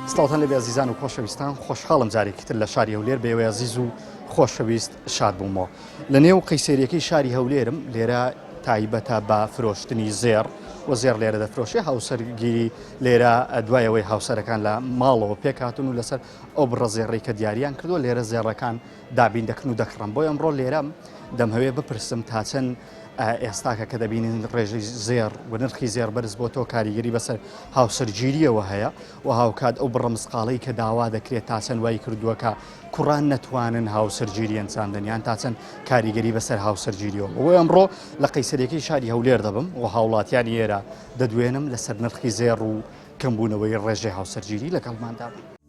سڵاوتان لێبێ ئەزیزان و خۆشەویستان خۆشحاڵم جارێکی تر لە شاری هەولێر بە ئێوەی ئەزیز و خۆشەویست شاد بوومەوە لە نێو قەیسەریەکەی شاری هەولێرم لێرە تایبەتە بە فرۆشتنی زێڕ و زێڕ لێرە دەفرۆشێ هاوسەرگیری لێرە دوایەوەی هاوسەرەکان لە ماڵەوە پێکهاتون و لەسەر ئەو بڕە زێڕەی کە دیاریان کردووە لێرە زێڕەکان دابین دەکەن و دەکڕن بۆی ئەمڕۆ لێرەم دەمهەوێ بپرسم تا چەند ئێستاکە کە دەبینین ڕێژەی زێڕ و نرخی زێڕ بەرز بۆ تۆ کاریگەری بەسەر هاوسەرگیریەوە هەیە و هاوکات ئەو بڕە مسقاڵەی کە داوا دەکرێت تا چەند وای کردووە کە کوڕان نەتوانن هاوسەرگیری ئەنجام دەن یان تا چەند کاریگەری بەسەر هاوسەرگیریەوە بۆ ئەمڕۆ لە قەیسەریەکەی شاری هەولێر دەبم و هاوڵاتیانی ئێرە دەدوێنم لەسەر نرخی زێڕ و کەمبوونەوەی ڕێژەی هاوسەرگیری لەگەڵماندا بن.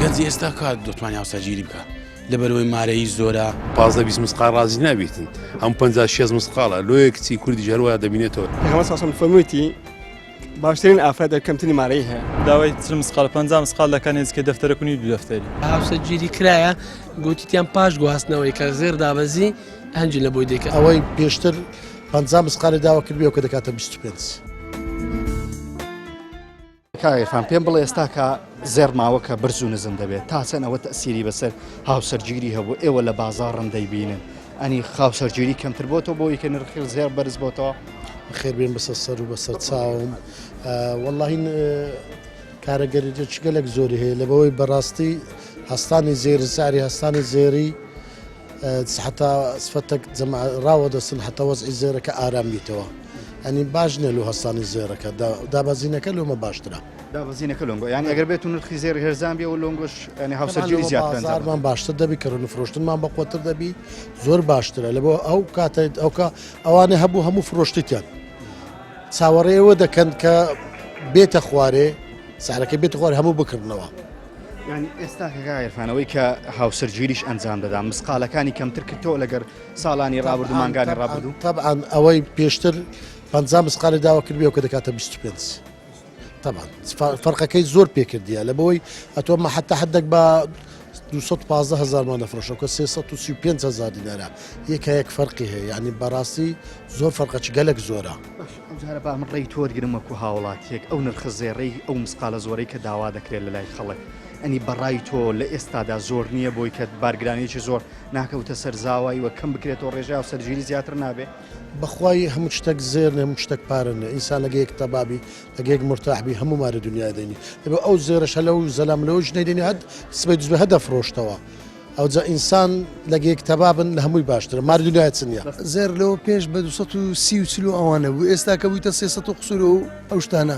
گەنجی ئێستا کات دەتوانێت هاوسەرگیری بکە لەبەرەوەی مارەیی زۆرە. 15 20 مسقال ڕازی نابیتن هەم 50 شێست مسقاڵە لۆیە کچی کوردیش هەروە دەبینێتەوە. پێغەمبەر صلی الله علیه و فەرموویەتی باشترین ئافرەت کەمترین مارەی هەیە. داوای 40 مسقال 50 مسقال دەکا نێزیکەی دەفتەرەک و نیو دوو دەفتەری. هاوسەرگیری کرایە گوتیان پاش گواستنەوەی کە زێر دابەزی هەنجی لە بۆی دێکە. ئەوەی پێشتر 50 مسقالی داوا کردبێ کە دەکاتە 25. کاک عیرفان پێم بڵێ ئێستا کە زێڕ ماوە کە بەرز و نزم دەبێت تا چەند ئەوە تەسیری بەسەر هاوسەرگیری هەبوو ئێوە لە بازاڕن دەیبینن ئەنی خاوسەرگیری کەمتر بۆتەوە بۆی کە نرخی زێڕ بەرز بۆتەوە خێربێن بەسەر سەر و بەسەر چاوم وەڵی کارەگەری گەلێک زۆری هەیە لە بەوەی بەڕاستی هەستانی زێری ساری هەستانی زێری حتا سفەتەک جەماع ڕاوەدەستن حتا وەزعی زێرەکە ئارام بیتەوە ئەنی باش نیە لۆ هەستانی زێرەکە دابەزینەکە لۆمە باشترە. دابەزینەکە لۆنگۆ یانی ئەگەر بێت و نرخی زێر هەرزان بێ و لۆنگۆش یانی هاوسەرگیری زیاتر ئەنجام بازارمان باشتر دەبی کڕن و فرۆشتنمان بەقوەتر دەبی زۆر باشترە لە بۆ ئەو کاتە ئەوکە ئەوانە هەبوو هەموو فرۆشتیان چاوەڕێ ئەوە دەکەن کە بێتە خوارێ سعرەکە بێتە خوارێ هەموو بکردنەوە. یانی ئێستا کە کاک عیرفان ئەوەی کە هاوسەرگیریش ئەنجام دەدا مسقالەکانی کەمتر کردەوە لەگەر ساڵانی ڕابردوو مانگانی ڕابردوو تەبعەن ئەوەی پێشتر 50 مسقالی داوا کردبێ کە دەکاتە 25 تەبعەن فەرقەکەی زۆر پێکردیە لە بەوەی ئەتۆ مە حتا حدێک بە 215 هزارمان دەفرۆشەوە کە 335 هزار دینارە یەکە یەک فەرقی هەیە یعنی بەڕاستی زۆر فەرقەچ گەلک زۆرە. ئەوجارە با من ڕێی تۆ وەرگرم وەکو هاوڵاتیەک ئەو نرخە زێڕەی ئەو مسقالە زۆرەی کە داوا دەکرێت لە لای خەڵک ئەنی بەڕای تۆ لە ئێستادا زۆر نییە بۆی کە بارگرانیەکی زۆر ناکەوتە سەر زاوای وە کەم بکرێتەوە ڕێژەی هاوسەرگیری زیاتر نابێ؟ بەخوای هەموو شتەک زێر نیە هەموو شتەک پارە نیە ئینسان لەگە یەک تەبابی لەگە یەک مورتاح بی هەموو ماری دنیای دەینی دەبێ ئەو زێرەش هەر لەو زەلام لەوەش نەیدەینی هەر سبەی دوسبەی هەر دەفرۆشتەوە ئەوجا ئینسان لەگە یەک تەبابن لە هەمووی باشترە ماری دنیای چ نیە. زێر لەوە پێش بە 230 و 40 و ئەوانە بوو ئێستا کە بوویتە 300 و قسوور و ئەو شتانە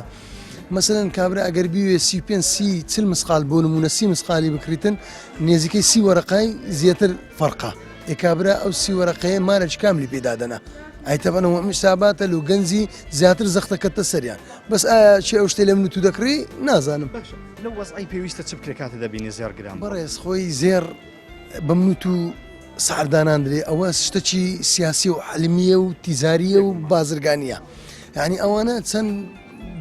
مەسەلەن کابرا ئەگەر بیوێ 35 سی 40 مسقال بۆ نمونە سی مسقالی بکریتن نێزیکەی سی وەرەقای زیاتر فەرقە ئێ کابرا ئەو سی وەرەقەیە مارەکی کاملی پێ دادەنا ئەی تەبەن هەموو حیساباتە لۆ گەنجی زیاتر زەختەکەتە سەریان بەس ئایا چێ ئەو شتەی لە من و تو دەکڕی نازانم. باشە لەو وەزعەی پێویستە چ بکرێ کاتێ دەبینی زێڕ گران بووە؟ بەڕێز خۆی زێڕ بە من و تو سعر داناندرێ ئەوە شتەکی سیاسی و عەلمیە و تیجاریە و بازرگانیە یعنی ئەوانە چەند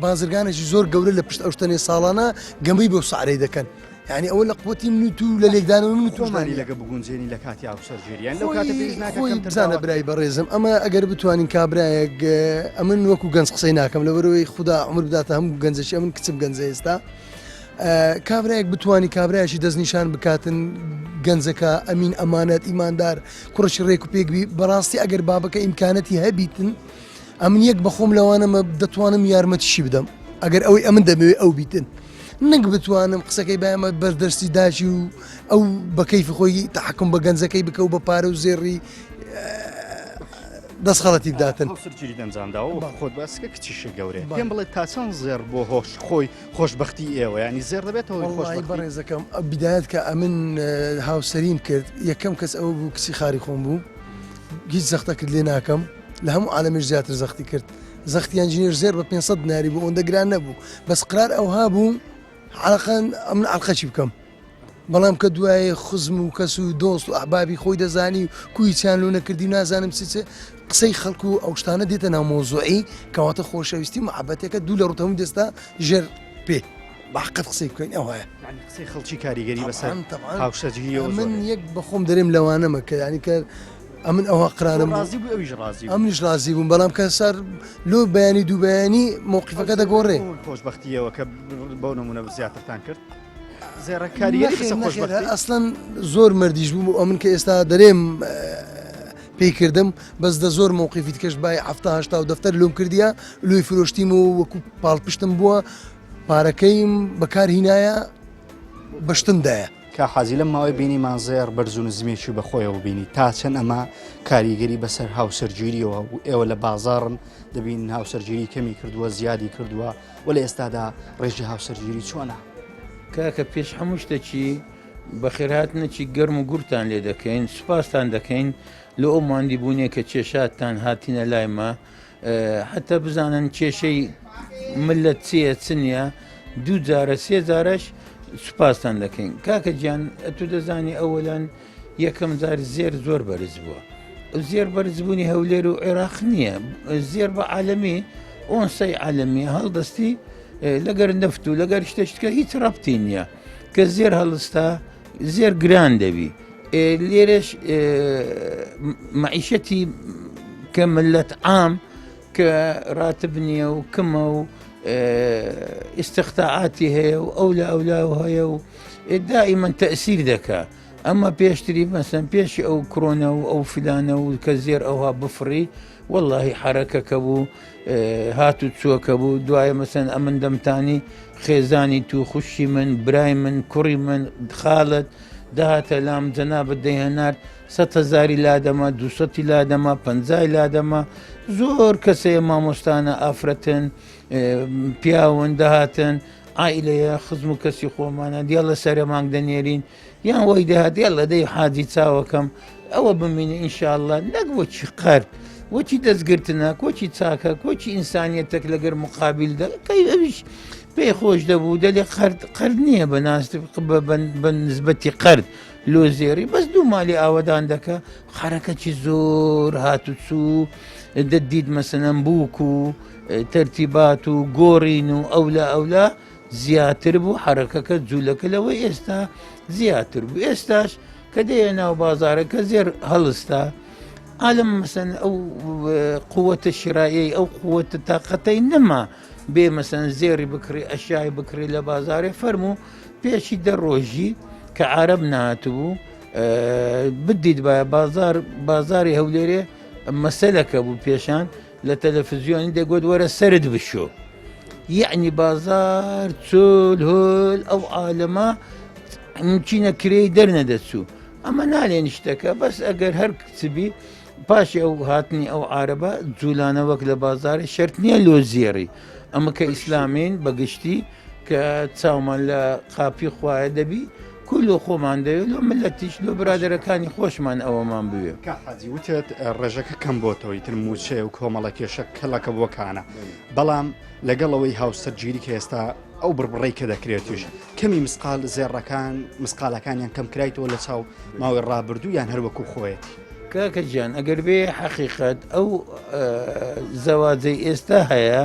بازرگانێکی زۆر گەورە لە پشت ئەو شتەنێ ساڵانە گەمەی بەو سعرەی دەکەن یعنی ئەوە لە قوتی من و تو لە لێکدانەوەی من و توش خۆمانی لەگە بگونجێنی لە کاتی هاوسەرگیری یان لەو کاتە پێویست ناکە خۆی کەمتر بزانە داوا برای بەڕێزم ئەمە ئەگەر بتوانین کابرایەک ئەمن وەکو گەنج قسەی ناکەم لەبەرەوەی خودا عمر بداتە هەموو گەنجێکی ئەمن کچم گەنجە ئێستا کابرایەک بتوانی کابرایەکی دەستنیشان بکاتن گەنجەکە ئەمین ئەمانەت ئیماندار کوڕشی ڕێک و پێک بی بەڕاستی ئەگەر بابەکە ئیمکانەتی هەبیتن ئەمن یەک بەخۆم لەوانەمە دەتوانم یارمەتیشی بدەم ئەگەر ئەوەی ئەمن دەمەوێت ئەو بیتن نەک بتوانم قسەکەی بایمە بەردەستی داچی و ئەو بە کەیفی خۆی تحکم بە گەنجەکەی بکە و بە پارە و زێڕی دەست خەڵەتی بداتن. هاوسەرگیریت ئەنجام داوە وەکو خۆت باسکە کچیشە گەورەیە پێم بڵێ تا چەند زێڕ بۆ هۆش خۆی خۆشبەختی ئێوە ینی زێڕ دەبێتەوە هۆی وەڵڵاهی خۆشبەختی؟ بەڕێزەکەم بیدایەت کە ئەمن هاوسەریم کرد یەکەم کەس ئەوە بوو کچی خاری خۆم بوو هیچ زەختەکت لێ ناکەم لە هەموو عالەمێش زیاتر زەختی کرد زەختیان جنێر زێر بە 500 دیناری بوو ئەوەندە گران نەبوو بەس قرار ئەوها بوو عەلەقەن ئەمن عەلقەچی بکەم بەڵام کە دوایێ خزم و کەس و دۆست و ئەحبابی خۆی دەزانی و کوی چیان لۆ نەکردی و نازانم چ چ قسەی خەڵک و ئەو شتانە دێتە ناو مەوزوعی کەواتە خۆشەویستی و محەبەتێکە دوو لە ڕووت هەموو دەستە ژێر پێ بە حەقت قسەی بکەین ئەوهایە. یانی قسەی خەڵکی کاریگەری بەسەر تەبعەن تەبعەن هاوسەرگیریەوە من زۆر هەیە. یەک بە خۆم دەرێم لەوانەمە کە یانی کە. ئەمن ئەوها قرارم ڕازی بوو ئەویش ڕازی بوو. ئەمنیش ڕازی بووم بەڵام کە سەر لۆ بەیانی دوو بەیانی مەوقیفەکە دەگۆڕێ. خۆشبەختیەوە کە بەو نمونە زیاترتان کرد زێڕە کاریگەری بەسەر خۆشبەختی؟ ئەسڵەن زۆر مەردیش بووم و ئەمن کە ئێستا دەرێم پێی کردم بەس دە زۆر مەوقیفی تکەش بای حەفتا هەشتا و دەفتەر لۆم کردیە لۆی فرۆشتیم و وەکو پاڵپشتم بووە پارەکەیم بەکار هینایە بەشتم دایە. کاک حاجی لەم ماوەی بینیمان زێڕ بەرز و نزمێکی بەخۆیەوە بینی تا چەند ئەمە کاریگەری بەسەر هاوسەرگیریەوە و ئێوە لە بازاڕن دەبین هاوسەرگیری کەمی کردووە زیادی کردووە و لە ئێستادا ڕێژەی هاوسەرگیری چۆنە؟ کاکە پێش هەموو شتێکی بەخێرهاتنێکی گەرم و گوڕتان لێ دەکەین سوپاستان دەکەین لۆ ئەو ماندیبوونێ کە کێشاتان هاتینە لای مە حتا بزانن کێشەی ملت چییە چ نییە دوو جارە سێ جارەش سوپاستان دەکەین کاکە گیان ئەتو دەزانی ئەوەلەن یەکەم جار زێر زۆر بەرز بووە زێر بەرزبوونی هەولێر و عێراق نییە زێر بە عالەمی ئۆنسەی عالەمی هەڵدەستی لەگەر نەفت و لەگەر شتەشتکە هیچ ڕەبتی نییە کە زێر هەڵستا زێر گران دەبی لێرەش مەعیشەتی کە ملت عام کە راتب نییە و کمە و ئیسختاعاتی هەیە و ئەو لە ئەولا و هەیە و دائیمەن تەسیر دەکا ئەمە پێشتری مەسەن پێشی ئەو کرۆنە و ئەو فلانە و کە زێر ئەوها بفڕی واللهی حرەکەکە بوو هات و چوەکە بوو دوایە مەسەن ئەمن دەمتانی خێزانی تو خوشی من برای من کوڕی من خاڵت دەهاتە لام جەنابت دەیهێنارد سە هەزاری لادەما دوسەتی لادەما پەنجای لادەما زۆر کەسەیە مامۆستانە ئافرەتن پیاون دەهاتن عیلەیە خزم و کەسی خۆمانە دیاڵە سەرە مانگ دەنێرین یان وەی دەهات یاڵە دەی حاجی چاوەکەم ئەوە بمینە ئینشاءاللە نەک وەکی قەرد وەکی دەستگرتنە کۆچی چاکە کۆچی ئینسانیەتێک لەگەر مقابل دەکەی ئەویش پێی خۆش دەبوو دەلێ قەرد قەرد نییە بە ناست بە نسبەتی قەرد لۆ زێڕی بەس دوو مالی ئاوەدان دەکە خەرەکەکی زۆر هات و چوو دەدیت مەسەنەن بووک و تەرتیبات و گۆڕین و ئەولا ئەولا زیاتر بوو حرەکەکە جوولەکە لەوەی ئێستا زیاتر بوو ئێستاش کە دێیە ناو بازارە کە زێر هەڵستا عالم مەسەن ئەو قوتە شرایەی ئەو قوتە تاقەتەی نەما بێ مەسەن زێڕی بکڕی ئەشای بکڕی لە بازارێ فەرموو پێشی دە ڕۆژی کە عرب ناتبوو بدیت باە بازار بازاری هەولێرێ مەسەلەکە بوو پێشان لە تەلەفزیۆنی دەگوت وەرە سرد بشۆ یعنی بازار چۆل هۆل ئەو عالەمە مچینە کرێی دەرنەدەچوو ئەمە نالێن شتەکە بەس ئەگەر هەر کچبی پاشی ئەو هاتنی ئەو عربە جوولانە وەک لە بازاری شرت نییە لۆ زێڕی ئەمە کە ئیسلامین بەگشتی کە چاومان لە قاپی خوایە دەبی کو لۆ خۆمان دەوێت لۆ ملەتیش لۆ برادەرەکانی خۆشمان ئەوەمان بوێ. کاک حاجی وتت ڕێژەکە کەم بۆتەوە ئیتر موچەیە و کۆمەڵە کێشە کەڵەکە بۆکانە بەڵام لەگەڵ ئەوەی هاوسەرگیری کە ئێستا ئەو بڕبڕەی کە دەکرێتیش کەمی مسقال زێڕەکان مسقالەکانیان کەم کرایتەوە لە چاو ماوەی ڕابردوو یان هەروەکو خۆیەتی. کاکە گیان ئەگەر بێ حەقیقەت ئەو زەواجەی ئێستا هەیە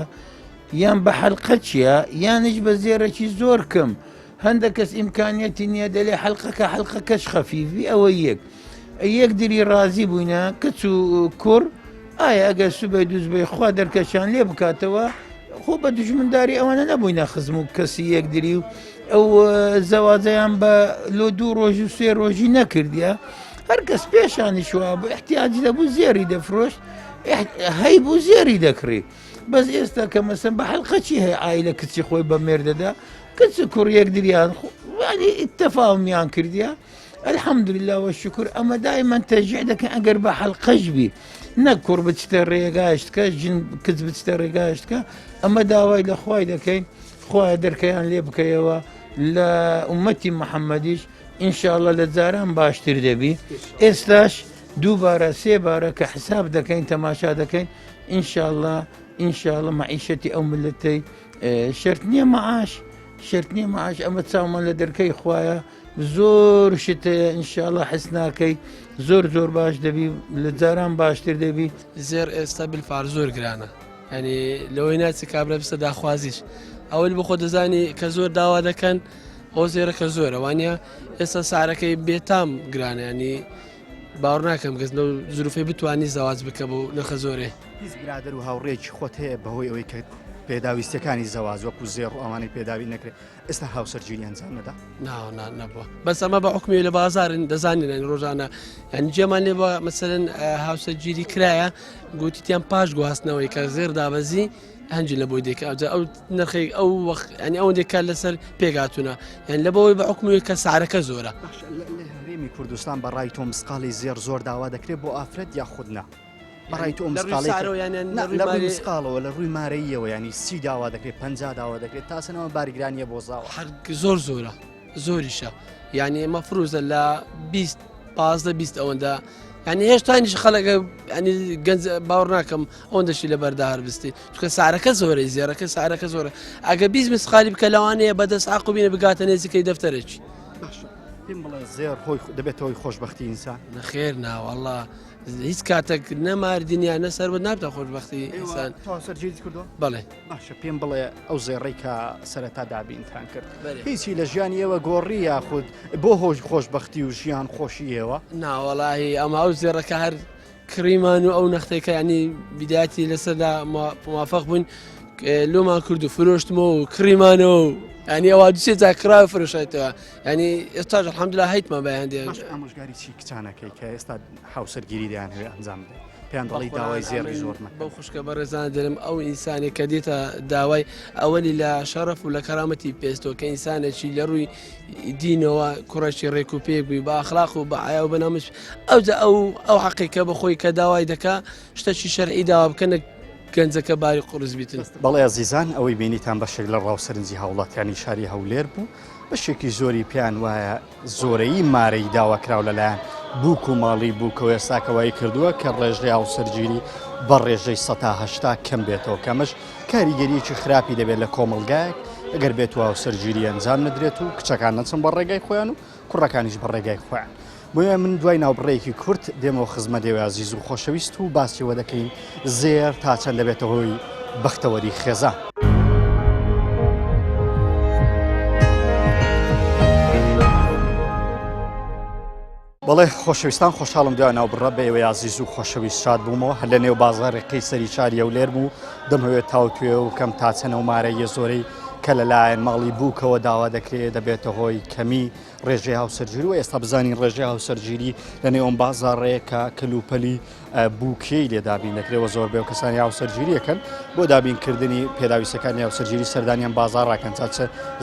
یان بە حەلقەچیە یانیش بە زێڕێکی زۆر کەم هەندە کەس ئیمکانیەتی نییە دەلێ حەلقەکە حەلقەکەش خەفیفی ئەوە یەک یەک دری ڕازی بووینە کچ و کوڕ ئایا ئەگەر سوبەی دوزبەی خوا دەرکەشان لێ بکاتەوە خۆ بە دژمنداری ئەوانە نەبووینە خزم و کەسی یەکدری و ئەو زەوازەیان بە لۆ دوو ڕۆژ و سێ ڕۆژی نەکردە هەر کەس پێشانی شووا بوو احتیاجی دەبوو زێری دەفرۆشت هەی بوو زێری دەکڕی بەس ئێستا کە مەسەن بە حەلقە چی هەیە ئایلە کچی خۆی بە مێردەدا کچ کوڕ یەکدریان ینی تەفاهمیان کردیە الحمدلله وشکر ئەمە دایمەن تەژیع دەکەن ئەگەر بە حەلقەش بی نەک کوڕ بچتە ڕێگاشتکە ژن کچ بچتە ڕێگاشتکە ئەمە داوای لە خوای دەکەین خوایە دەرکەیان لێ بکەیەوە لە ئومەتی محەممەدیش ئینشاءاللە لە جاران باشتر دەبی ئێستاش دووبارە سێبارە کە حساب دەکەین تەماشا دەکەین ئینشاءاللە ئینشاءاللە مەعیشەتی ئەو ملەتەی شەرت نییە مەعاش شەرت نییە مەعاش ئەمە چاومان لە دەرکەی خوایە زۆر شت هەیە ئینشاءاللە حس ناکەی زۆر زۆر باش دەبی لە جاران باشتر دەبی. زێڕ ئێستا بالفعل زۆر گرانە یعنی لەوەی ناچی کابرا بستە داخوازیش ئەوەی بخۆ دەزانی کە زۆر داوا دەکەن ئەو زێرەکە زۆرە وانە ئێستا سارەکەی بێتام گرانە ینی. باوەڕ ناکەم کەس لەو زروفەی بتوانی زەواج بکە بۆ نرخە زۆرێ. هیچ برادەر و هاوڕێیەکی خۆت هەیە بەهۆی ئەوەی کە پێداویستیەکانی زەواج وەکو زێڕ و ئەوانەی پێداوی نەکرێت ئێستا هاوسەرگیری ئەنجام نەدا؟ نا نا نەبووە بەس ئەمە بە حکومی لە بازارن دەزانین یانی ڕۆژانە یانی جێمان لێ بە مەسەلەن هاوسەرگیری کرایە گوتیان پاش گواستنەوەی کە زێر دابەزی هەنجی لە بۆی دێکە ئەوجا ئەو نرخێک ئەو وەخت ینی ئەوەندێک کار لەسەر پێگاتونە یان لە بەوەی بە حکومی کە سارەکە زۆرە هەرێمی کوردستان بە ڕای تۆ مسقاڵی زێر زۆر داوا دەکرێت بۆ ئافرەت یاخود نا بەڕای تۆ لە ڕووی مسقاڵەوە لە ڕووی مارەیەوە ینی سی داوا دەکرێت پ داوا دەکرێت تاسەنەوە بارگرانیە بۆ زاوە هەر زۆر زۆرە زۆریشە یعنی مەفروزە لە 20 پازدە 20 ئەوەندە یعنی هێشتانیش خەڵەکە ینی گەنج باوەڕ ناکەم ئەوەندەشی لەبەردا هەربستی چکە سارەکە زۆرە زێرەکە سارەکە زۆرە ئەگە 20 مسقالی بکە لەوانەیە بەدەست عقوبینە بگاتە نێزیکەی دەفتەرێکی پێم بڵێ زێر خۆی دەبێتەوەی خۆشببختی ئینسان نەخێر ناوەڵا هیچ کاتێک نەماردنیان نە سەروەت نابتە خۆشببختی ئینسان سەرجیت کردو بەڵێ باشە پێم بڵێ ئەو زێڕەی کە سەرەتا دابینتان کرد هیچی لە ژیانی ئێوە گۆڕی یاخود بۆ هۆش خۆشببختی و ژیان خۆشی ئێوە ناوەڵاهی ئەمە ئەو زێڕەکە هەر کڕیمان و ئەو نەختێکە ینی بداتی لەسەردا موافق بوون لۆمان کرد و فرۆشتمەوە و کڕیمانەوە و ینی ئەوە دوسێ جا کرا فرۆشێتەوە ینی ئێستاش الحەمدلله هەیتمان بە هەندێک ئامۆژگاری چی کچانەکەی کە ئێستا هاوسەرگیری دەیانهەوێ ئەنجام بدەن پێیان دەڵی داوای زێڕی زۆر مەکەن. بەو خوشکە بەڕێزانە دەرم ئەو ئینسانێک کە دێتە داوای ئەوەلی لە شەڕەف و لە کەرامەتی پێستەوە کە ئینسانێکی لە ڕووی دینەوە کوڕێکی ڕێک و پێک بووی بە ئەخلاق و بە حیا و بە ناموس ئەوجا ئەو ئەو حەقی کە بە خۆی کە داوای دەکا شتەکی شەرعی داوا بکە نەک گەنجەکە باری قورس بیتن. بەڵێ ئازیزان ئەوەی بینیتان بەشێک لە ڕاو سەرنجی هاوڵاتیانی شاری هەولێر بوو، بەشێکی زۆری پێیان وایە زۆرەیی مارەی داواکراو لەلایەن بووک و ماڵی بووکەوە ئێستا کە وای کردووە کە ڕێژەی هاوسەرگیری بە ڕێژەی 80% کەم بێتەوە کە ئەمەش کاریگەریەکی خراپی دەبێت لە کۆمەڵگایەک ئەگەر بێت و هاوسەرگیری ئەنجام نەدرێت و کچەکان نەچن بە ڕێگای خۆیان و کوڕەکانیش بە ڕێگای خۆیان بۆیە من دوای ناوبڕێکی کورت دێمەوە خزمەت ئێوەی ئازیز و خۆشەویست و باسی ئەوە دەکەین زێر تا چەند دەبێتە هۆی بەختەوەری خێزان. بەڵێ خۆشەویستان خۆشحاڵم دوای ناوبڕە بە ئێوەی ئازیز و خۆشەویست شاد بوومەوە هەر لە نێو بازاڕی قەیسەری شاری هەولێرم و دەمهەوێت تاوتوێ و کەم تا چەنە و مارەیە زۆرەی کە لەلایەن ماڵی بووکەوە داوا دەکرێت دەبێتە هۆی کەمی ڕێژەی هاوسەرگیری و ئێستا بزانین ڕێژەی هاوسەرگیری لە نێو ئەم بازاڕەیە کە کەلوپەلی بووکێی لێ دابین دەکرێت و زۆربەی و کەسانی هاوسەرگیریەکەن بۆ دابینکردنی پێداویستەکانی هاوسەرگیری سەردانیان بازاڕەکەن تا چ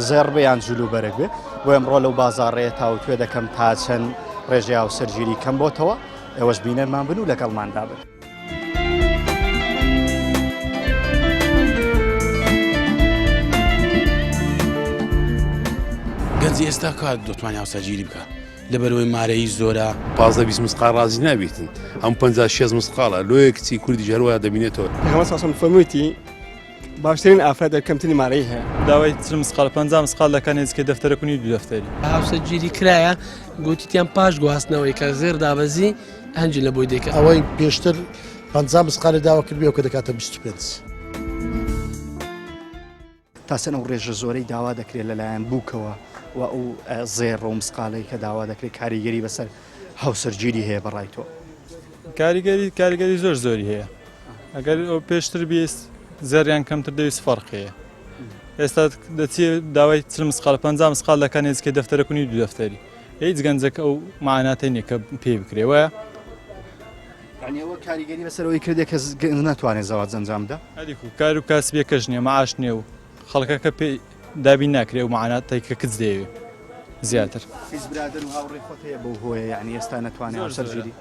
زێڕ بێ یان جل و بەرگ بێ بۆ ئەمڕۆ لەو بازاڕەیە تاوتوێ دەکەم تا چەند ڕێژەی هاوسەرگیری کەم بۆتەوە ئێوەش بینەرمان بن و لەگەڵماندا بن. گەنجی ئێستا کات دەتوانێت هاوسەرگیری بکە لەبەرەوەی مارەیی زۆرە. 15 20 مسقال ڕازی نابیتن هەموو 50 شێست مسقاڵە لۆیە کچی کوردیش هەروا دەبینێتەوە. پێغەمبەر صلی الله علیه و فەرموویەتی باشترین ئافرەت کەمترین مارەی هەیە. داوای 40 مسقال 50 مسقال دەکا نێزیکەی دەفتەرەک و نیو دوو دەفتەری. هاوسەرگیری کرایە گوتیان پاش گواستنەوەی کە زێر دابەزی هەنجی لە بۆی دێکە. ئەوەی پێشتر 50 مسقالی داوا کردبێ ئەو کە دەکاتە 25. تا چەند ئەو ڕێژە زۆرەی داوا دەکرێت لەلایەن بووکەوە و ئەو زێڕ و مسقالەی کە داوا دەکرێت کاریگەری بەسەر هاوسەرگیری هەیە بەڕای تۆ؟ کاریگەری کاریگەری زۆر زۆری هەیە ئەگەر ئەو پێشتر بیست زێڕیان کەمتر دەویست فەرق هەیە ئێستا دەچێ داوای 40 مسقال 50 مسقال دەکات نێزیکەی دەفتەرەک و نیو دوو دەفتەری هیچ گەنجێک ئەو مەعاناتەی نییە کە پێی بکرێ وایە؟ یعنی ئەوە کاریگەری بەسەر ئەوەی کردێ کە گەنج ناتوانێت زەواج ئەنجام بدە؟ ئەریک و کار و کاسبیەکەش نییە مەعاش نییە و خەڵکەکە پێی دابین ناکرێ ئەو مەعاناتەی کە کچ دەیەوێ زیاتر. هیچ برادەر و هاوڕێی خۆت هەیە بەو هۆیە یعنی ئێستا نەتوانێ هاوسەرگیری؟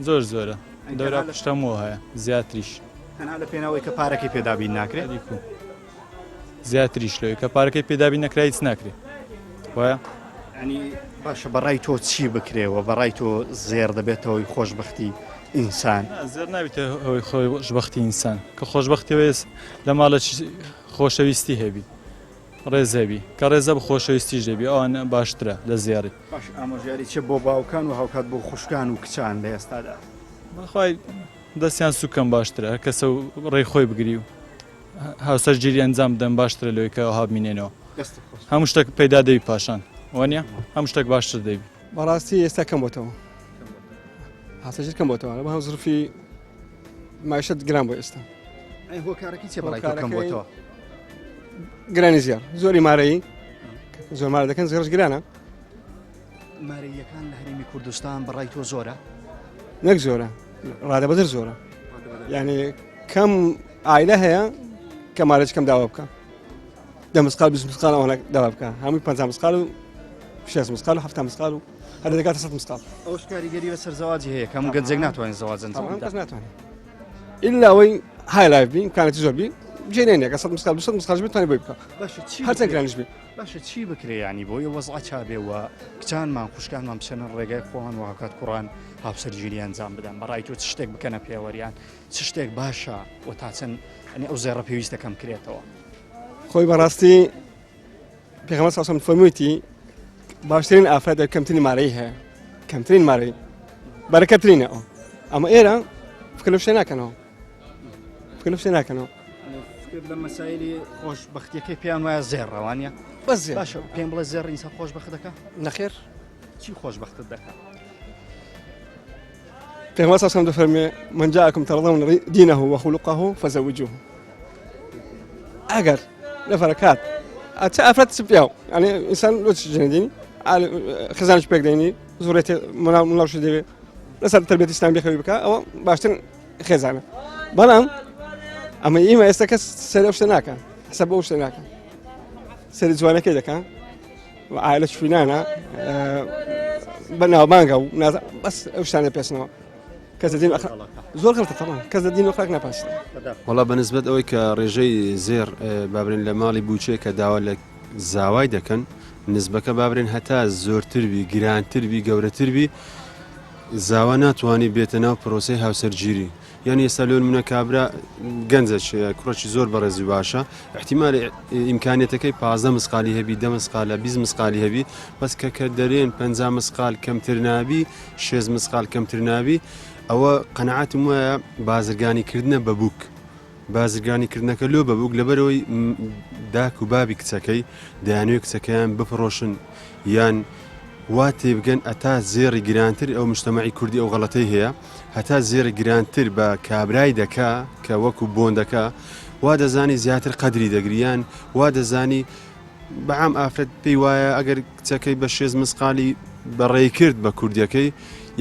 زۆر زۆرە دەورا پشتەمەوە هەیە زیاتریش. تەنها لە پێناوەی کە پارەکەی پێ دابین ناکرێ؟ ئەریک و زیاتریش لەوەی کە پارەکەی پێ دابین نەکرا هیچ ناکرێ وایە؟ یعنی باشە بەڕای تۆ چی بکرێ و بەڕای تۆ زێڕ دەبێتە هۆی خۆشبەختی ئینسان؟ نا زێڕ نابیتە هۆی خۆشبەختی ئینسان کە خۆشبەختی وێس لە ماڵە خۆشەویستی هەبی ڕێز هەبی کە ڕێزە بە خۆشەویستیش دەبی ئەوان باشترە لە زێڕی. باش ئامۆژگاری چ بۆ باوکان و هاوکات بۆ خوشکان و کچان لە ئێستادا؟ بەخوای دەستیان سوکەم باشترە هەر کەسە و ڕێی خۆی بگری و هاوسەرگیری ئەنجام بدەن باشترە لەوەی کە ئەوها بمینێنەوە هەموو شتێک پەیدا دەبی پاشان وانە هەموو شتێک باشتر دەبی. بەڕاستی ئێستا کەم بۆتەوە. هاوسەرگیر کەم بۆتەوە بە هەم زرفی مایشت گران بۆ ئێستا. ئەی هۆکارەکەی چیە بەڕای تۆ کەم بۆتەوە؟ گرانی زیار زۆری مارەیی زۆر مارە دەکەن زێڕش گرانە. مارەییەکان لە هەرێمی کوردستان بەڕای تۆ زۆرە؟ نەک زۆرە ڕادەبەدەر زۆرە یعنی کەم ئایلە هەیە کە مارەج کەم داوا بکە دە مسقال 20 مسقال ئەوانە داوا بکە هەمووی 50 مسقال و 60 مسقال و 70 مسقال و هەر دەگاتە 100 مسقال ئەوش کاریگەری بەسەر زەواجی هەیە کەم گەنجێک ناتوانێت زەواج ئەنجام بدات کەس ناتوانێت ئیلا ئەوەی های لایف بی ئیمکانەتی زۆر بی جێ نێ کە 100 مسقال 200 مسقال بتوانێت بۆی بکە باشە چی هەرچەند گرانیش بێ باشە چی بکرێ ینی بۆی وەزع چابێ و کچانمان خوشکانمان بچنە ڕێگای خۆیان و هاوکات کوڕان هاوسەرگیری ئەنجام بدەن بەڕای تۆ چ شتێک بکەنە پێوەریان چ شتێک باشە و تا چەند ئەنی ئەو زێڕە پێویستە کەم کرێتەوە؟ خۆی بەڕاستی پێغەمبەر صلی الله علیه و سلم فەرموویەتی باشترین ئافرەت کەمترین مارەی هەیە کەمترین مارەی بەرەکەترینە ئەو ئەمە ئێرە فکر لەو شتێ ناکەنەوە فکر لەو شتێ ناکەنەوە فکر لە مەسایلی خۆشبەختیەکەی پێیان وایە زێڕ ڕەوانە بەس زێڕ باشە پێم بڵێ زێڕ ئینسان خۆشبەخت دەکا نەخێر چی خۆشبەختت دەکا پێغەمبەر صلی الله علیه و سلم دەفەرمێ من جاءکم ترضون دینه وخلقه فزوجوه ئەگەر نەفەرەکات چ ئافرەت چ پیاو یعنی ئینسان لۆ چ ژنە دێنی خزانش پێک دێنی زۆرێت مناڵ مناڵش دەوێ لەسەر تربیەتی ئیسلام بێخەوی بکە ئەوە باشتر خێزانە بەڵام ئەمە ئیمە ئێستا کەس سەر ئەو شتە ناکە حساب بۆ شتە ناکە سەری جوانەکەی دەکە عائلە فلانە بە ناوبانگە و بەس ئەو شتانە پێچنەوە کەس لە دین زۆر غەڵتە تەمان کەس لە دین و ئەخلاق ناپاسێت. وەڵا بە نسبەت ئەوەی کە ڕێژەی زێڕ بابرێن لە ماڵی بووچێ کە داوا لە زاوای دەکەن نسبەکە بابرێن هەتا زۆرتر بی گرانتر بی گەورەتر بی زاوا ناتوانانی بێتە ناو پرۆسەی هاوسەرگیری یانی ئێستا لۆ نمونە کابرا گەنجە کوڕەکی زۆر بەڕێزی باشە احتیمال ئیمکانیەتەکەی 15 مسقالی هەبی دە مسقالە 20 مسقالی هەبی بەس کە کە دەرێن 50 مسقال کەمتر نابی شێز مسقال کەمتر نابی ئەوە قەنەعاتم وایە بازرگانی کردنە بە بووک بازرگانی کردنەکە لۆ بە بووک لەبەرەوەی داک و بابی کچەکەی دەیانەوێت کچەکەیان بفرۆشن یان وا تێبگەن ئەتا زێڕی گرانتر ئەو مجتەمەعی کوردی ئەو غەڵەتەی هەیە هەتا زێڕی گرانتر بە کابرای دەکا کە وەکو بۆن دەکا وا دەزانی زیاتر قەدری دەگری یان وا دەزانی بەعام ئافرەت پێی وایە ئەگەر کچەکەی بە شێز مسقالی بەڕێی کرد بە کوردیەکەی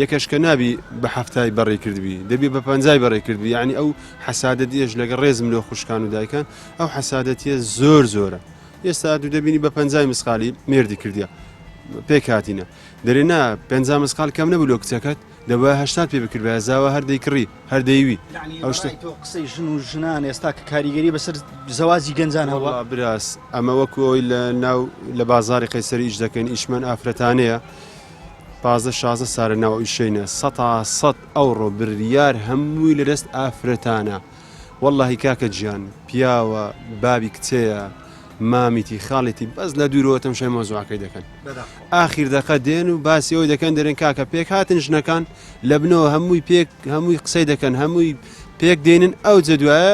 یەکەش کە نابی بە هەفتای بەڕێ کردبی دەبی بە پەنجای بەڕێ کردبی یعنی ئەو حەسادەتیەش لەگە ڕێزم لۆ خوشکان و دایکان ئەو حەسادەتیە زۆر زۆرە ئێستا دوو دەبینی بە پەنجای مسقالی مێردی کردیە پێک هاتینە دەرێ نا 50 مسقال کەم نەبوو لۆ کچەکەت دەبا هەشتات پێ بکردبایە زاوا هەر دەیکڕی هەر دەیوی ئەو شتە تۆ قسەی ژن و ژنان ئێستا کە کاریگەری بەسەر زەواجی گەنجان هەوە وەڵا براس ئەمە وەکو ئەوی لە ناو لە بازاری قەیسەری ئیش دەکەین ئیشمان ئافرەتانەیە پازدە شازدە سارە ناو ئیشەینە سەتا سەد ئەوڕۆ بریار هەمووی لە دەست ئافرەتانە وەڵاهی کاکە گیان پیاوە بابی کچەیە مامیتی خاڵێتی بەس لە دوورەوە تەمشای مەوزوعەکەی دەکەن ئاخیر دەقە دێن و باسی ئەوی دەکەن دەرێن کاکە پێک هاتن ژنەکان لە بنەوە هەمووی پێک هەمووی قسەی دەکەن هەمووی پێک دێنن ئەو جەدوایە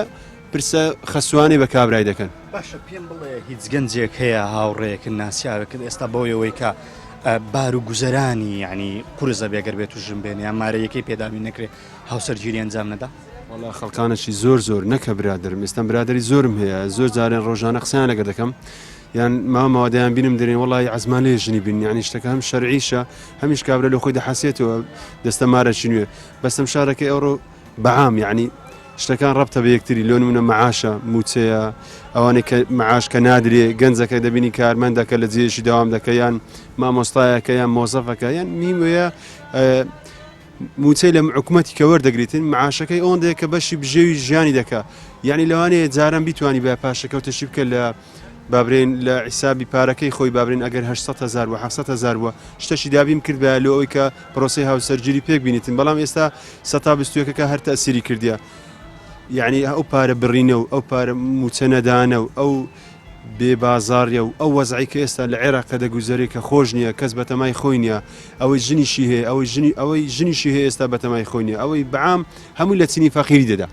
پرسە خەسوانی بە کابرای دەکەن. باشە پێم بڵێ هیچ گەنجێک هەیە هاوڕێیەکت ناسیاوێکت ئێستا بەوەی ئەوەی کە بار و گوزەرانی یعنی قورسە بێ گەر بێت و ژن بێنێ یان مارەیەکەی پێدابین نەکرێ هاوسەرگیری ئەنجام نەدا؟ وەڵا خەڵکانەکی زۆر زۆر نەکە برادەرم ئێستا برادەری زۆرم هەیە زۆر جارێن ڕۆژانە قسەیان لەگەر دەکەم یان ماوە ماوە دەیان بینم دەرێن وەڵی عزمان لێ ژنی بین یعنی شتەکە هەم شەرعیشە هەمیش کابرا لە خۆی دەحەسێتەوە دەستە مارەکی نوێ بەسم شارەکەی ئەوڕۆ بەعام یعنی شتەکان ڕەبتە بە یەکتری لۆ نمونە معاشە موچەیە ئەوانەی کە معاش کە نادرێ گەنجەکە دەبینی کارمەندەکە لە جێیەکی داوام دەکە یان مامۆستایەکە یان مۆزەفەکە یان میوەیە موچەی لە حکوومەتی کە وەردەگریتن معاشەکەی ئەوەندەیە کە بەشی بژێوی ژیانی دەکا یعنی لەوانەیە جاران بیتوانی بە پاشەکەوتەشی بکە لە بابرێن لە حیسابی پارەکەی خۆی بابرێن ئەگەر 800 هزار و 700 هزار بووە شتەشی دابیم کرد بە لۆ ئەوی کە پرۆسی هاوسەرگیری پێک بینیتن بەڵام ئێستا سەتا بیستویەکەکە هەر تەسیری کردیە یعنی ئەو پارە بڕینە و ئەو پارە موچە نەدانە و ئەو بێ بازاڕیە و ئەو وەزعی کە ئێستا لە عێراق کە دەگوزەرێ کە خۆش نییە کەس بەتەمای خۆی نییە ئەوەی ژنیشی هەیە ئەوەی ژنی ئەوەی ژنیشی هەیە ئێستا بەتەمای خۆی نییە ئەوەی بەعام هەمووی لە چینی فەقیری دەدا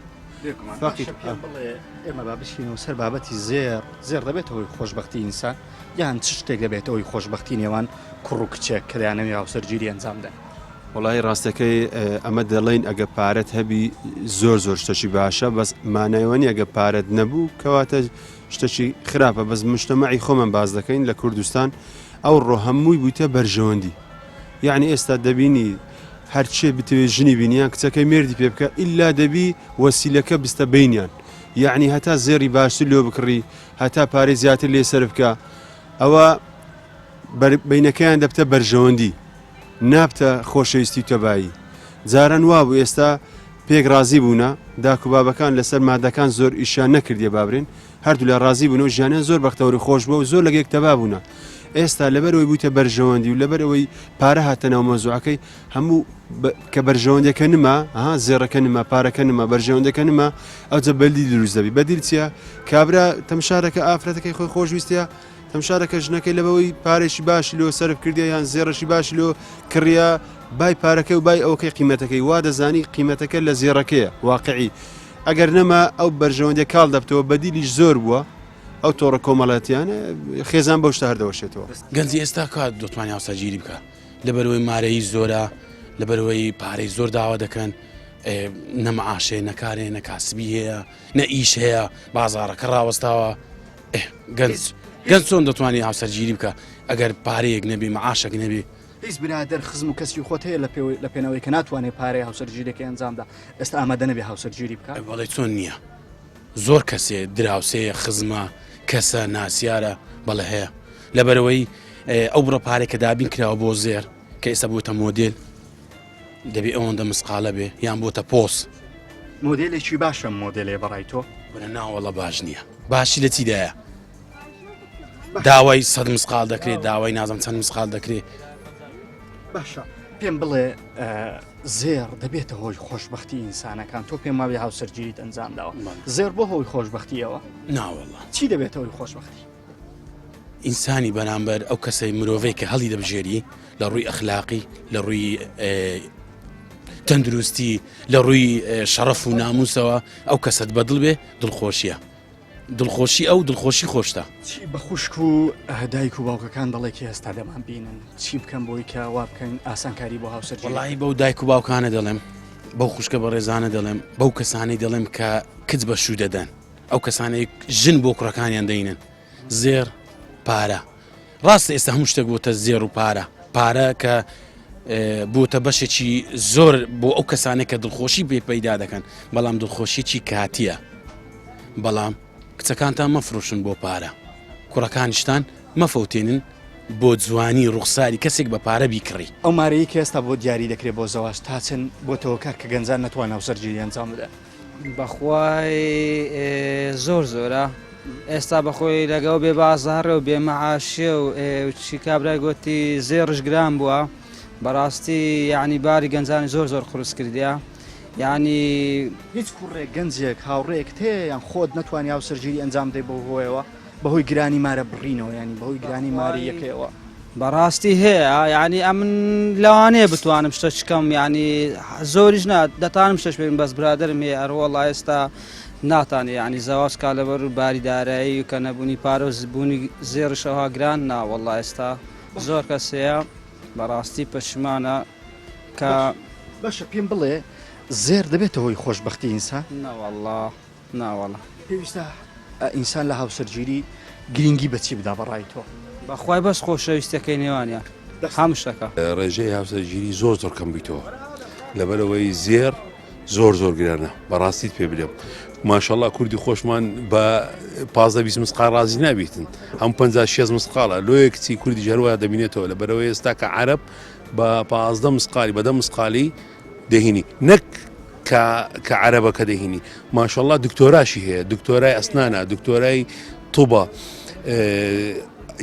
فەقیر بڵێ ئێمە با بچینەوە سەر بابەتی زێڕ زێڕ دەبێتە هۆی خۆشببختی ئینسان یان چ شتێک دەبێتە هۆی خۆشببختی نێوان کوڕ و کچێک کە دەیانەوێ هاوسەرگیری ئەنجام بدەن. وەڵایی ڕاستەکەی ئەمە دەڵێین ئەگە پارەت هەبی زۆر زۆر شتەکی باشە بەس مانای وە نیە گە پارەت نەبوو کەواتە شتەکی خراپە بەس مشتەمەعی خۆمان باز دەکەین لە کوردستان ئەو ڕۆ هەمووی بوویتە بەرژەوەندی یعنی ئێستا دەبینی هەرچێ بتەوێت ژنی بینیان کچەکەی مێردی پێ بکە ئللا دەبی وەسیلەکە بستە بینیان یعنی هەتا زێڕی باشتر لۆ بکڕی هەتا پارەی زیاتر لێ سەرف بکە ئەوە بەینەکەیان دەبتە بەرژەوەندی نابتە خۆشەویستی و تەبایی جاران وابوو ئێستا پێک ڕازی بوونە داک و بابەکان لەسەر مادەکان زۆر ئیشیان نەکردیە بابرێن هەردوولا ڕازی بوون و ژیانیان زۆر بەختەوەری خۆش بووە و زۆر لەگەک تەبا بوونە ئێستا لەبەر ئەوەی بوویتە بەرژەوەندی و لەبەر ئەوەی پارە هاتە ناو مەوزوعەکەی هەموو کە بەرژەوەندەکە نما ها زێڕەکە نما پارەکە نما بەرژەوەندەکە نما ئەوجە بەلی دروست دەبی بەدیل چییە کابرا تەمشارەکە ئافرەتەکەی خۆی خۆشویستە تەمشارەکە ژنەکەی لەبەوەی پارێکی باشی لۆ سەرف کردیە یان زێڕەشی باشی لۆ کڕیە بای پارەکەی و بای ئەوکەی قیمەتەکەی وا دەزانی قیمەتەکە لە زێڕەکەیە واقعی ئەگەر نەما ئەو بەرژەوەندی کاڵ دەبتەوە بەدیلیش زۆر بووە ئەو تۆڕە کۆمەڵاتیانە خێزان بەو شتە هەردەوەشێتەوە. گەنجی ئێستا کات دەتوانێت هاوسەرگیری بکە لەبەرەوەی مارەیی زۆرە لەبەرەوەی پارەی زۆر داوا دەکەن نە معاشێ نەکارێ نە کاسبی هەیە نە ئیش هەیە بازارەکە ڕاوەستاوە گەنج گەنج چۆن دەتوانێت هاوسەرگیری بکە ئەگەر پارەیەک نەبی معاشێک نەبی هیچ برادەر خزم و کەسی خۆت هەیە لە پێوەی لە پێناوەی کە ناتوانێت پارەی هاوسەرگیریەکەی ئەنجامدا ئێستا ئامادە نەبێ هاوسەرگیری بکات بەڵێ چۆن نییە زۆر کەسێ دراوسێ خزمە کەسە ناسیارە بەڵێ هەیە لەبەرەوەی ئەو بڕە پارێک کە دابین کراوە بۆ زێر کە ئێستا بۆتە مۆدێل دەبێ ئەوەندە مسقالە بێ یان بۆتە پۆس. مۆدێلێکی باشە مۆدێلێ بەڕای تۆ؟ وەرە ناوەڵە باش نییە باشی لە چیدایە داوای سەد مسقال دەکرێت داوای نازم چەند مسقال دەکرێت باشە پێم بڵێ زێڕ دەبێتە هۆی خۆشببختی ئینسانەکان تۆ پێم ماوی هاوسەرگیریت ئەنجام داوە زێر بۆ هۆی خۆشببختیەوە ناوەڵە چی دەبێتە هۆی خۆشببختی ئینسانی بەرامبەر ئەو کەسەی مرۆڤەی کە هەڵی دەبژێری لە ڕووی ئەخلاقی لە ڕووی تەندروستی لە ڕووی شەڕەف و ناموسەوە ئەو کەسەت بەدڵ بێ دڵخۆشیە دڵخۆشی ئەو دڵخۆشی خۆشتە. چی بە خوشک و دایک و باوکەکان دەڵێ کە ئێستا دەمان بینن چی بکەن بۆی کە وا بکەن ئاسانکاری بۆ هاوسەرگیری وەڵاهی بەو دایک و باوکانە دەڵێم بەو خوشکە بەڕێزانە دەڵێم بەو کەسانەی دەڵێم کە کچ بە شوو دەدەن ئەو کەسانەی ژن بۆ کوڕەکانیان دەینن زێڕ پارە ڕاستە ئێستا هەموو شتێک بۆتە زێڕ و پارە پارە کە بۆتە بەشێکی زۆر بۆ ئەو کەسانێک کە دڵخۆشی پێ پەیدا دەکەن بەڵام دڵخۆشیی کاتیە بەڵام کچەکانتان مەفرۆشن بۆ پارە کوڕەکانیشتان مەفەوتێنن بۆ جوانی ڕوخساری کەسێک بە پارە بیکڕی. ئەو مارەیی کە ئێستا بۆ دیاری دەکرێت بۆ زەواج تا چەند بۆتە هۆکار کە گەنجان نەتوان هاوسەرگیری ئەنجام بدەن؟ بەخوای زۆر زۆرە ئێستا بەخۆی لەگەڵ بێ بازاڕێ و بێ مەعاشێ و چی کابرای گۆتی زێڕش گران بووە بەڕاستی یعنی باری گەنجانی زۆر زۆر قورس کردیا یعنی هیچ کوڕێک گەنجێک هاوڕێیەکت هەیە یان خۆت نەتوانی هاوسەرگیری ئەنجام بدەی بەو هۆیەوە بەهۆی گرانی مارە بڕینەوە ینی بەهۆی گرانی ماری یەکەوە. بەڕاستی هەیە یعنی ئەمن لەوانەیە بتوانم شتە چکەم یعنی زۆریش نا دەتانم شتەش پێم بەس برادرم هەیە ئەروەڵا ئێستا ناتانێ یعنی زەواج کا لەبەر باری دارایی و کە نەبوونی پارە و بوونی زێڕشەوە گران ناوەڵا ئێستا زۆر کەس هەیە بەڕاستی پەشیمانە کە باشە پێم بڵێ زێر دەبێتە هۆی خۆشببختی ئینسان ناوەڵا ناوەڵا. پێویستە ئینسان لە هاوسەرگیری گرینگی بە چی بدا بەڕای تۆ؟ بەخوای بەس خۆشەویستەکەی نێوانیان هەموو شتەکە. ڕێژەی هاوسەرگیری زۆر زۆر کەم بیتەوە لەبەرەوەی زێر زۆر زۆر گرانە بەڕاستیت پێ بلێم ماشەڵا کوردی خۆشمان بە پازدە 20 مسقال ڕازی نابیتن هەم 50 شێست مسقالە لۆیە کچی کوردی هەروە دەبینێتەوە لە بەرەوەی ئێستا کە عەرەب بە پازدە مسقالی بەدە مسقالی دەهینی نەک کە کە عەرەبەکە دەهینی ماشەڵا دکتۆراشی هەیە دکتۆرای ئەسنانە دکتۆرای طوبە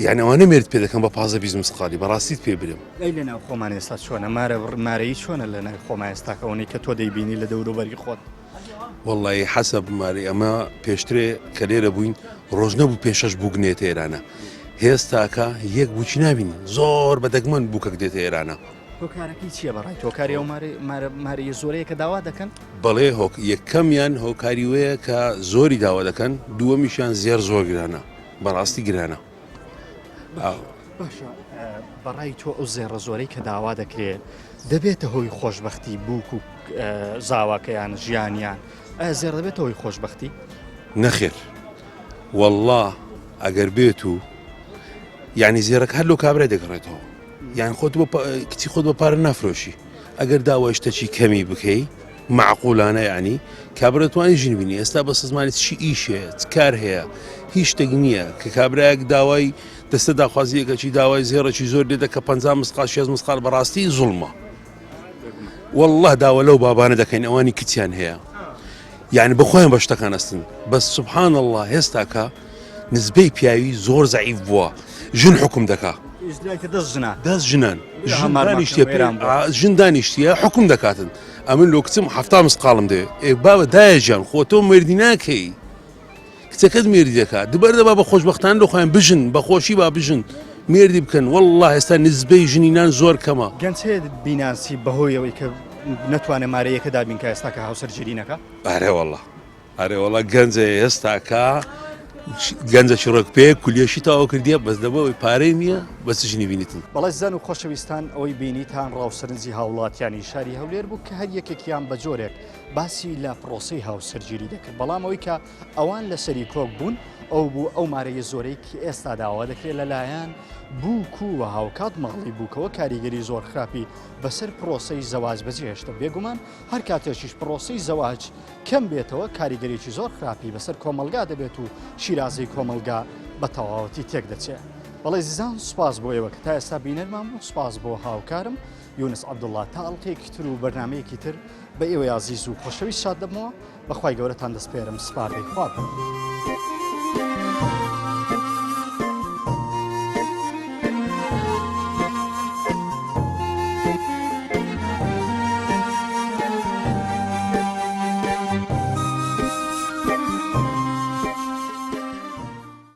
یعنی ئەوانە مێرد پێ دەکەم بە پازە 20 مسقالی بەڕاستیت پێ برم ئەی لە ناو خۆمان ئێستا چۆنە مارە مارەی چۆنە لە ناوی خۆمان ئێستا کە ئەوەی کە تۆ دەیبینی لە دەوروبەری خۆت وەڵی حەسەب ماری ئەمە پێشترێ کە لێرە بووین ڕۆژ نەبوو پێشەش بووک نێتە ئێرانە هێستاکە یەک بووکی نابین زۆر بە دەگمەن بووکەک دێتە ئێرانە هۆکارەکەی چییە بەڕای تۆ هۆکاری ئەو مارەیە زۆرەیە کە داوا دەکەن؟ بەڵێ هۆک یەکەمیان هۆکاری وەیە کە زۆری داوا دەکەن دووەمیشیان زێر زۆر گرانە بەڕاستی گرانە. باشە بەڕای تۆ ئەو زێڕە زۆرەی کە داوا دەکرێت. دەبێتە هۆی خۆشبەختی بووک و زاواکەیان ژیانیان ئایا زێڕ دەبێتە هۆی خۆشبەختی؟ نەخێر واللە ئەگەر بێت و یعنی زێڕەکە هەر لۆ کابرای دەگەڕێتەوە یان خۆت بۆ کچی خۆت بە پارە نافرۆشی ئەگەر داوای شتەکی کەمی بکەی معقولانە یعنی کابرا توانی ژن بینی ئێستا بە سزمانی چی ئیش هەیە چ کار هەیە هیچ شتێک نییە کە کابراەک داوای دەستە داخوازیەکەچی داوای زێڕێکی زۆر لێ دەکە 50 مسقال 6 مسقال بەڕاستی زوڵمە والله داوا لەو بابانە دەکەین ئەوانی کچیان هەیە یعنی بە خۆیان بە شتەکان ئەستن بەس سبحان الله هێستاکە نزبەی پیاوی زۆر زەعیف بووە ژن حکوم دەکا دەست ژنان دەست ژنان ژن دانیشتیە حکوم دەکاتن ئەمن لۆ کچم هەفتا مسقاڵم دێ ئێ بابە دایە ژیان خۆ تۆ مردی ناکەی کچەکەت مێردی دەکات دوبەردە با بە خۆشببختان لە خۆیان بژن بە خۆشی با بژن مێردی بکەن والله ئێستا نزبەی ژنینان زۆر کەمە. گەنج هەیە بیناسی بەهۆی ئەوەی کە نەتوانێت مارەیەکە دابین کە ئێستا کە هاوسەرگیری نەکا؟ ئەرێ والله ئەرێ والله گەنجە ئێستاکە گەنجەکی ڕێک پێ کولیەشی تەواو کردیە بەس لەبەوەی پارەی نییە بەس ژنی بینیتن. بەڵێ زان و خۆشەویستان ئەوەی بینیتان ڕاو سەرنجی هاوڵاتیانی شاری هەولێر بوو کە هەر یەکێکیان بە جۆرێک باسی لە پرۆسەی هاوسەرگیری دەکرد بەڵام ئەوەی کە ئەوان لەسەری کۆک بوون ئەو بوو ئەو مارەیە زۆرەی کە ئێستا داوا دەکرێت لەلایەن بووک و هاوکات ماڵی بووکەوە کاریگەری زۆر خراپی بەسەر پرۆسەی زەواج بەجێهێشتە بێگومان هەر کاتێکیش پرۆسەی زەواج کەم بێتەوە کاریگەریی زۆر خراپی بەسەر کۆمەلگا دەبێت و شیرازەی کۆمەلگا بە تەواوەتی تێک دەچێت. بەڵێ زیزان سوپاس بۆ ئێوە کە تا ئێستا بینەرمان بوو سوپاس بۆ هاوکارم یونس عەبدوڵڵا تا ئەڵقەیەکی تر و بەرنامەیەکی تر بە ئێوەی ئازیز و خۆشەویست شاد دەبمەوە بەخوای گەورەتان دەسپێرم سپاردەی خوا بن.